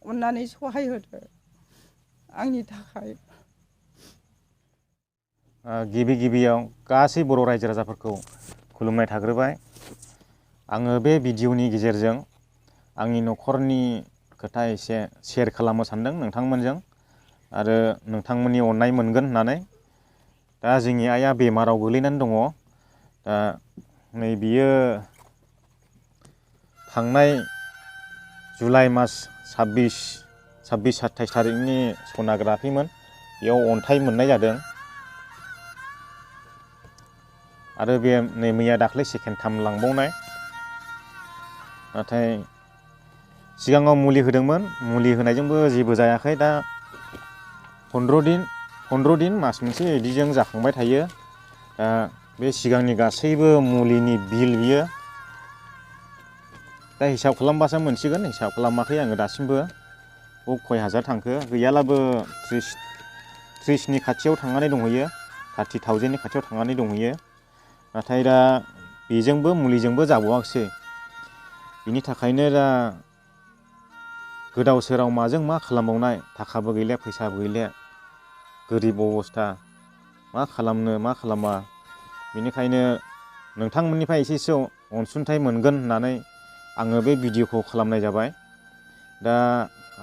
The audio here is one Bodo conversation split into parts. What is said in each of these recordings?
अन्नानै सहाय होदो आंनि थाखाय। गिबियाव गासै बर' रायजो राजाफोरखौ खुलुमनाय थाग्रोबाय। आङो बे भिडिअनि गेजेरजों आंनि न'खरनि खोथा एसे शेयार खालामनो सानदों नोंथांमोनजों आरो नोंथांमोननि अननाय मोनगोन होननानै। दा जोंनि आइया बेमाराव गोलैनानै दङ। दा नै बियो थांनाय जुलाइ मास 26-27 थारिखनि सन'ग्राफिमोन, बेयाव अन्थाइ मोननाय जादों आरो बे नै मैया दाख्लै सेकेन्ड टाइम लांबावनाय। नाथाय सिगाङाव मुलि होदोंमोन, मुलि होनायजोंबो जेबो जायाखै। दा 15 दिन मास मोनसे बिदिजों जाखांबाय थायो। दा बे सिगांनि गासैबो मुलिनि बिल बियो दा हिसाब खालामबासो मोनसिगोन। हिसाब खालामाखै आङो दासिमबो। खय हाजार थांखो, गैयालाबो 30नि खाथियाव थांनानै दंहैयो, 30,000नि खाथियाव थांनानै दंहैयो। नाथाय दा बेजोंबो मुलिजोंबो जाबावाखिसै। बिनि थाखायनो दा गोदाव सोराव माजों मा खालामबावनाय, थाखाबो गैले फैसाबो गैले, गोरिब अबस्था, मा खालामनो मा खालामा। बेनिखायनो नोंथांमोननिफ्राय एसेसो अनसुंथाइ मोनगोन होननानै आङो बे भिडिअखौ खालामनाय जाबाय। दा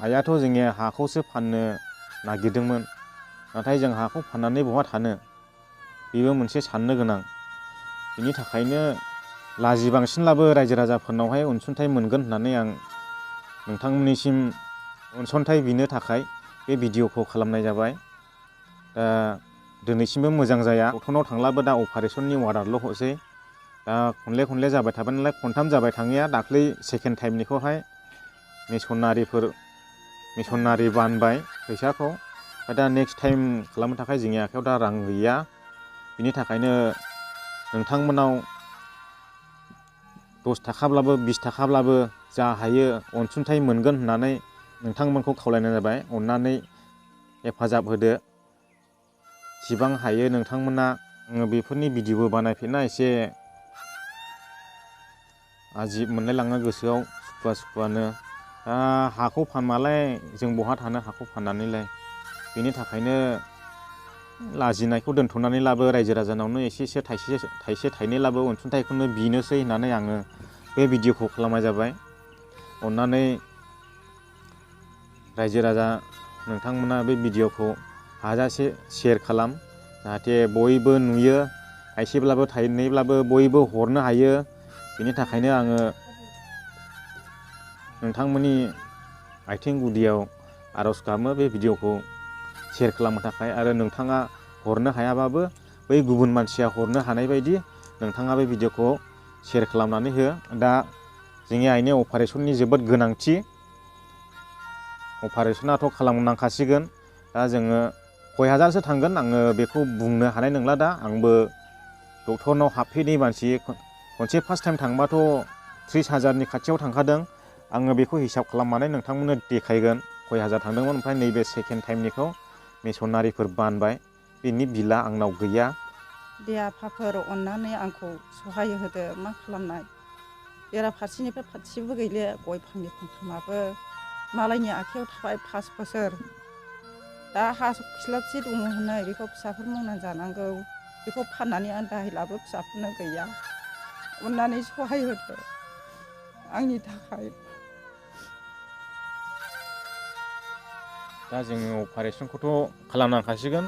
आइयाथ' जोंनि हाखौसो फाननो नागिरदोंमोन, नाथाय जों हाखौ फाननानै बहा थानो, बेबो मोनसे साननो गोनां। बिनि थाखायनो लाजिबांसिनब्लाबो रायजो राजाफोरनावहाय अनसुंथाइ मोनगोन होननानै आं नोंथांमोननिसिम अनसुंथाइ बिनो थाखाय बे भिडिअखौ खालामनाय जाबाय। दा दिनैसिमबो मोजां जाया। डक्टरनाव थांब्लाबो दा अपारेसननि अर्डारल' हरसै। दा खनले जाबाय थाबाय नालाय, खनथाम जाबाय थाङैया। दाख्लै सेकेन्ड टाइमनिखौहाय मिसनारि बानबाय फैसाखौ। दा नेक्स्ट टाइम खालामनो थाखाय जोंनि आखायाव दा रां गैया। बिनि थाखायनो नोंथांमोनाव 10 थाखाब्लाबो 20 थाखाब्लाबो जा हायो अनसुंथाइ मोनगोन होननानै नोंथांमोनखौ खावलायनाय जाबाय। अननानै हेफाजाब होदो जिबां हायो नोंथांमोना। आङो बेफोरनि भिडिअबो बानायफिनना एसे आजिब मोनलाय लाङो गोसोआव सुखुवा-सुखुवानो। दा हाखौ फानबालाय जों बहा थानो हाखौ फाननानैलाय। बेनि थाखायनो लाजिनायखौ दोनथ'नानैब्लाबो रायजो राजानावनो एसेसो थाइसे थाइनैब्लाबो अनसुंथाइखौनो बिनोसै होननानै आङो बे भिडिअखौ खालामनाय जाबाय। अननानै रायजो राजा नोंथांमोना बे भिडिअखौ हाजासे शेयार खालाम, जाहाथे बयबो नुयो, थाइसेब्लाबो थाइनैब्लाबो बयबो हरनो हायो। बेनि थाखायनो आङो नोंथांमोननि आथिं गुदियाव आर'ज गाबो बे भिडिअखौ शेयार खालामनो थाखाय। आरो नोंथाङा हरनो हायाबाबो बै गुबुन मानसिया हरनो हानाय बायदि नोंथाङा बे भिडिअखौ शेयार खालामनानै हो। दा जोंनि आइनि अपारेसननि जोबोद गोनांथि। अपारेसनाथ' खालामनांखासिगोन। दा जोङो कय हाजारसो थांगोन आङो बेखौ बुंनो हानाय नंला। दा आंबो डक्टरनाव हाबफेरै मानसि, खनसे फार्स्ट टाइम थांबाथ' 30,000नि खाथियाव थांखादों। आङो बेखौ हिसाब खालामनानै नोंथांमोननो देखायगोन कय हाजार थांदोंमोन। ओमफ्राय नैबे सेकेन्ड टाइमनिखौ मिसनारिफोर बानबाय, बेनि बिला आंनाव गैया। दे आफाफोर अननानै आंखौ सहाय होदो। मा खालामनाय, बेराफारसेनिफ्राय फारसेबो गैले। गय फांनै फांथामाबो मालायनि आखाइयाव थाबाय 5 बोसोर। दा हा खिलाबसे दङ होननाय, बेखौ फिसाफोर मावनानै जानांगौ। बेखौ फाननानै आं दाहायलाबो फिसाफोरनो गैया। अननानै सहाय होदो आंनि थाखाय। दा जोङो अपारेसनखौथ' खालामनांखासिगोन।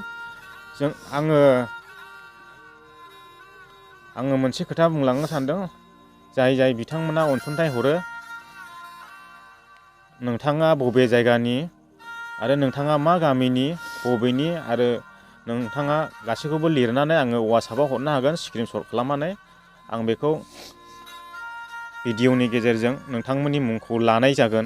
आङो मोनसे खोथा बुंलांनो सानदों। जाय बिथांमोना अनसुंथाइ हरो, नोंथाङा बबे जायगानि आरो नोंथाङा मा गामिनि, बबेनि, आरो नोंथाङा गासैखौबो लिरनानै आङो वाट्सएपआव हरनो हागोन स्क्रिनशट खालामनानै। आं बेखौ भिडिअनि गेजेरजों नोंथांमोननि मुंखौ लानाय जागोन।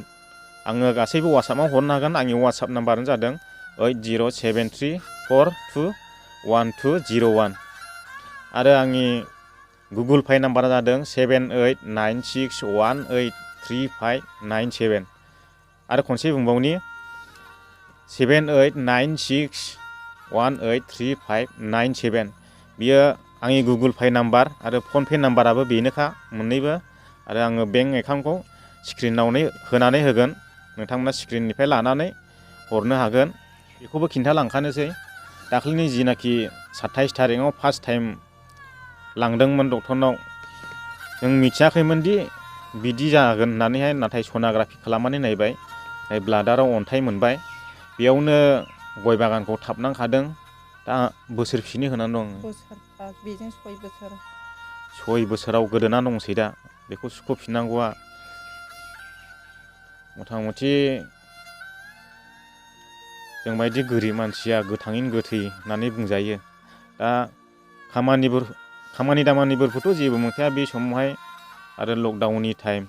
आङो गासैबो वाट्सएपआव हरनो हागोन। आंनि वाट्सएप नाम्बारानो जादों 8073412001 आरो आंनि गुगोल पे नाम्बारा जादों 7896183597 आरो खनसे बुंबावनि 7896183597। बियो आंनि गुगोल पे नाम्बार आरो फनपे नाम्बाराबो बेनोखा मोननैबो। आरो आङो बेंक एकाउन्टखौ स्क्रिनाव होनानै होगोन। नोंथांमोना स्क्रिननिफ्राय लानानै हरनो हागोन। बेखौबो खिन्थालांखानोसै दाख्लैनि जिनाखि 27 थारिखआव फार्स्ट टाइम लांदोंमोन डक्टरनाव, जों मिथियाखैमोनदि बिदि जागोन होननानैहाय, नाथाय सनाग्राफि खालामनानै नायबाय, ब्लाडाराव अन्थाइ मोनबाय। बेयावनो गय बागानखौ थाबनांखादों। दा बोसोरफिनो होनानै दं। बोसोरबा बेजों 6 बोसोर। 6 बोसोराव गोदोना दंसै दा। बेखौ सुख'फिननांगौआ मथा मथि जोंबायदि गोरिब मानसिया गोथाङैनो गोथै होननानै बुंजायो। दा खामानि दामानिफोरखौथ' जेबो मोनखाया बे समावहाय, आरो लकडाउननि टाइम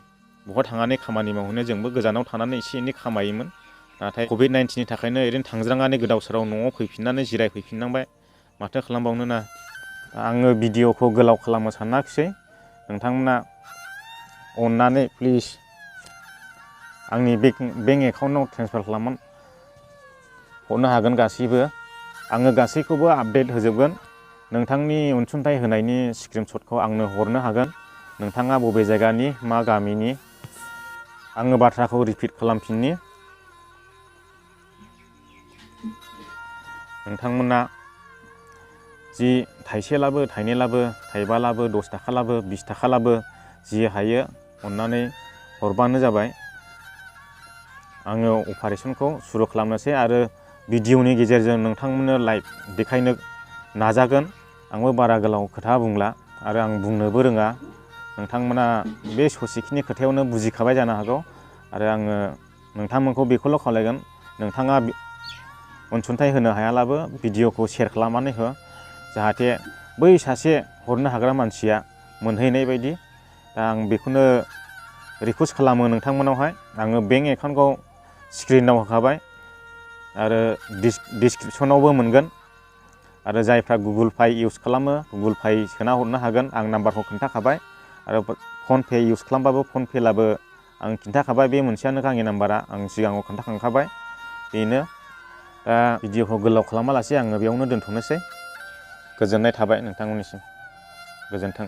बहा थांनानै खामानि मावहैनो, जोंबो गोजानाव थानानै एसे एनै खामायोमोन। नाथाय कभिड-19नि थाखायनो ओरैनो थांज्रांनानै गोदाव सोराव न'आव फैफिननानै जिरायफैफिननांबाय। माथो खालामबावनो ना। आङो भिडिअखौ गोलाव खालामनो सानाखिसै। नोंथांमोना अननानै प्लिज आंनि बेंक एकाउन्टआव ट्रेन्सफार खालामनानै हरनो हागोन गासैबो। आङो गासैखौबो आपडेट होजोबगोन। नोंथांनि अनसुंथाइ होनायनि स्क्रिनशटखौ आंनो हरनो हागोन। नोंथाङा बबे जायगानि, मा गामिनि। आङो बाथ्राखौ रिपिट खालामफिननि, नोंथांमोना जि थाइसेलाबो, थाइनैलाबो, थाइबालाबो, 10 थाखालाबो, 20 थाखालाबो जि हायो अननानै हरबानो जाबाय। आङो अपारेशनखौ सुरु खालामनोसै आरो भिडिअनि गेजेरजों नोंथांमोननो लाइभ देखायनो नाजागोन। आंबो बारा गोलाव खोथा बुंला आरो आं बुंनोबो रोङा। नोंथांमोना बे ससेखिनि खोथायावनो बुजिखाबाय जानो हागौ। आरो आङो नोंथांमोनखौ बेखौल' खावलायगोन, नोंथाङा अनसुंथाइ होनो हायालाबो भिडिअखौ शेयार खालामनानै हो, जाहाथे बै सासे हरनो हाग्रा मानसिया मोनहैनाय बायदि। दा आं बेखौनो रिकुवेस्ट खालामो नोंथांमोनावहाय। आङो बेंक एकाउन्टखौ स्क्रिनाव होखाबाय आरो डिसक्रिपसनावबो मोनगोन। आरो जायफ्रा गुगोल पे इउज खालामो, गुगोल पे सोना हरनो हागोन। आं नाम्बारखौ खोन्थाखाबाय। आरो फनपे इउज खालामबाबो फनपेलाबो आं खिन्थाखाबाय। बे मोनसेयानो आंनि नाम्बारा, आं सिगाङाव खोन्थाखांखाबाय। बेनो दा भिडिअखौ गोलाव खालामालासे आङो बेयावनो दोनथ'नोसै। गोजोननाय थाबाय नोंथांमोननिसिम। गोजोन्थों।